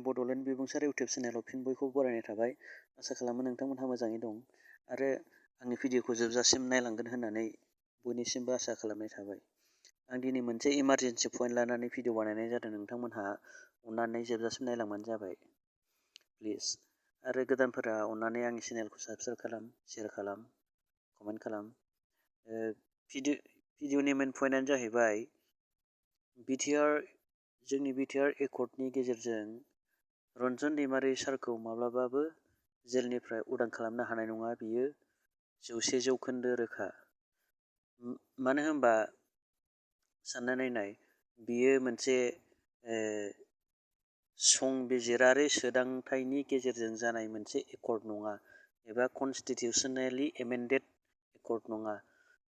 बड'लेण्ड बिबुंसार YouTube चेनेलाव फिन बयखौबो बरायनाय थाबाय। आसा खालामो नोंथांमोनहा मोजाङै दं आरो आंनि भिडिअखौ जोबजासिम नायलांगोन होननानै बयनिसिमबो आसा खालामनाय थाबाय। आं दिनै मोनसे इमारजेन्सि पइन्ट लानानै भिडिअ बानायनाय जादों। नोंथांमोनहा अननानै जोबजासिम नायलांबानो जाबाय प्लिज। आरो गोदानफोरा अननानै आंनि चेनेलखौ साबस्क्राइब खालाम, शेयार खालाम, कमेन्ट खालाम। भिडिअनि मेन पइन्टआनो जाहैबाय जोंनि बिटिआर एकर्डनि गेजेरजों रन्जन दैमारि सारखौ माब्लाबाबो जेलनिफ्राय उदां खालामनो हानाय नङा, बियो 100% रोखा। मानो होनबा सानना नाय, बियो मोनसे संबिजिरारि सोदांथाइनि गेजेरजों जानाय मोनसे एकर्ड नङा एबा कनस्टिटिउसनेलि एमेन्डेड एकर्ड नङा।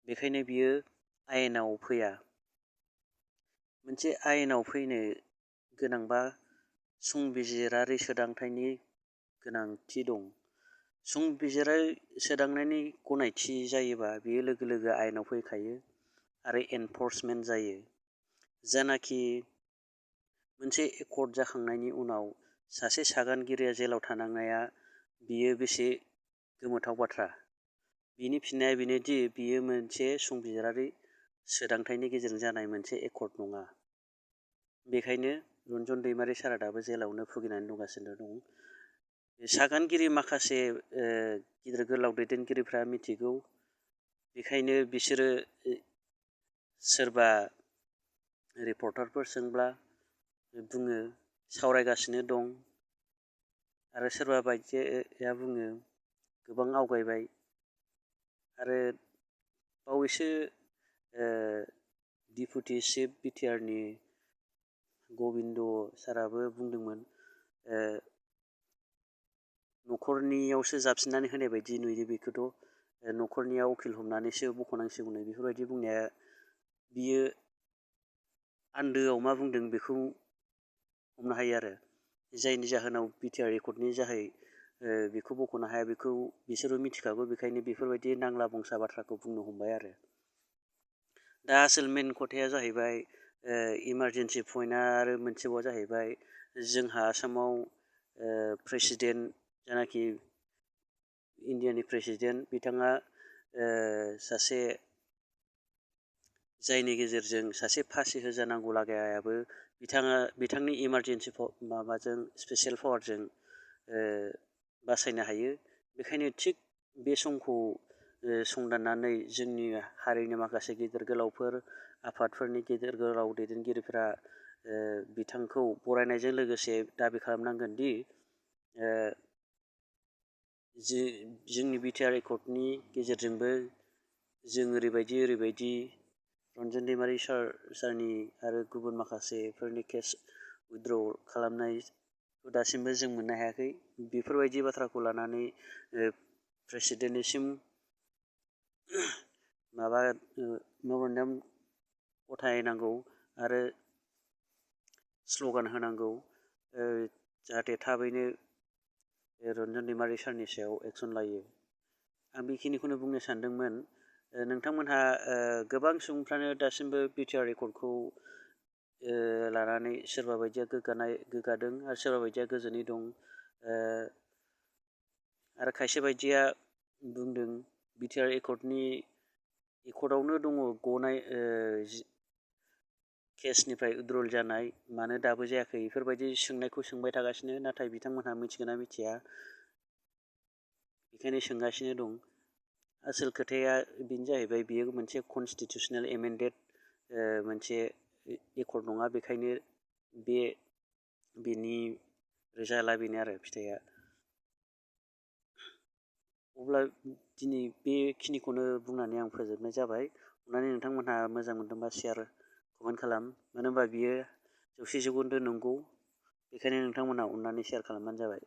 बेखायनो बियो आयेनाव फैया। मोनसे आयेनाव फैनो गोनांबा संबिजिरारि सोदांथाइनि गोनांथि दं। संबिजिरारि सोदांनायनि गनायथि जायोबा बेयो लोगो लोगो आयेनाव फैखायो आरो एनफर्समेन्ट जायो। जानाखि मोनसे एकर्ड जाखांनायनि उनाव सासे सागानगिरिया जेलाव थानांनाया बियो बेसे गोमोथाव बाथ्रा। बिनि फिननाया बेनोदि बियो मोनसे संबिजिरारि सोदांथाइनि गेजेरजों जानाय मोनसे एकर्ड नङा। बेखायनो रन्जन दैमारि सारा दाबो जेलावनो भुगिनानै दंगासिनो दं। सागानगिरि माखासे गिदिर गोलाव दैदेनगिरिफ्रा मिथिगौ, बेखायनो बिसोरो सोरबा रिपर्टारफोर सोंब्ला बुङो सावरायगासिनो दं, आरो सोरबा बायदिया बुङो गोबां आवगायबाय। आरो बावैसो डिपुटि चिफ बिटिआरनि गबिन्द साराबो बुंदोंमोन न'खरनियावसो जाबसिननानै होनाय बायदि नुयो, बेखौथ' न'खरनिया उकिल हमनानैसो बख'नांसिगौनो बेफोरबायदि बुंनाया बियो आन्दोआव मा बुंदों बेखौ हमनो हायो आरो। जायनि जाहोनाव बिटिआर एकर्डनि जाहै बेखौ बख'नो हाया बेखौ बिसोरबो मिथिखागौ। बेखायनो बेफोरबायदि नांला बंसा बाथ्राखौ बुंनो हमबाय आरो। दा आसोल मेन खोथाया जाहैबाय इमारजेन्सि पइन्टआ आरो मोनसेबाव जाहैबाय जोंहा आसामाव प्रेसिडेन्ट जानाखि इण्डियानि प्रेसिडेन्ट बिथाङा सासे जायनि गेजेरजों सासे फासि होजानांगौ लागायाबो बिथांनि इमारजेन्सि माबाजों स्पेसियेल पावारजों बासायनो हायो। बेखायनो थिग बे समखौ संदाननानै जोंनि हारिनि माखासे गिदिर गोलावफोर, आफादफोरनि गिदिर गोलाव दैदेनगिरिफोरा बिथांखौ बरायनायजों लोगोसे दाबि खालामनांगोन दि जोंनि बिटिआर एकर्डनि गेजेरजोंबो जों ओरैबायदि रन्जन दैमारि सारनि आरो गुबुन माखासेफोरनि केस उइथड्र खालामनायखौ दासिमबो जों मोननो हायाखै। बेफोरबायदि बाथ्राखौ लानानै प्रेसिडेन्टनिसिम मेम'रेन्डाम गथायनांगौ आरो स्ल'गान होनांगौ, जाहाथे थाबैनो रन्जन दैमारि सारनि सायाव एक्सन लायो। आं बेखिनिखौनो बुंनो सानदोंमोन। नोंथांमोनहा गोबां सुबुंफ्रानो दासिमबो बिटिआर एकर्डखौ लानानै सोरबा बायदिया गोग्गादों आरो सोरबा बायदिया गोजोनै दं, आरो खायसे बायदिया बुंदों बिटिआर एकर्डआवनो दङ गनाय केसनिफ्राय उइथड्रल जानाय, मानो दाबो जायाखै बेफोरबायदि सोंनायखौ सोंबाय थागासिनो। नाथाय बिथांमोनहा मिथिगोना मिथिया, बेखायनो सोंगासिनो दं। आसोल खोथाया बेनो जाहैबाय बियो मोनसे कनस्टिटिउसनेल एमेन्डेड मोनसे एकर्ड नङा। बेखायनो बेनि रिजाल्टआ बेनो आरो फिथाइया। अब्ला दिनै बेखिनिखौनो बुंनानै आं फोजोबनाय जाबाय। अननानै नोंथांमोनहा मोजां मोनदोंबा शेयार कमेन्ट खालाम। मानो होनबा बियो 100% नंगौ। बेखायनो नोंथांमोनहा अननानै शेयार खालामबानो जाबाय।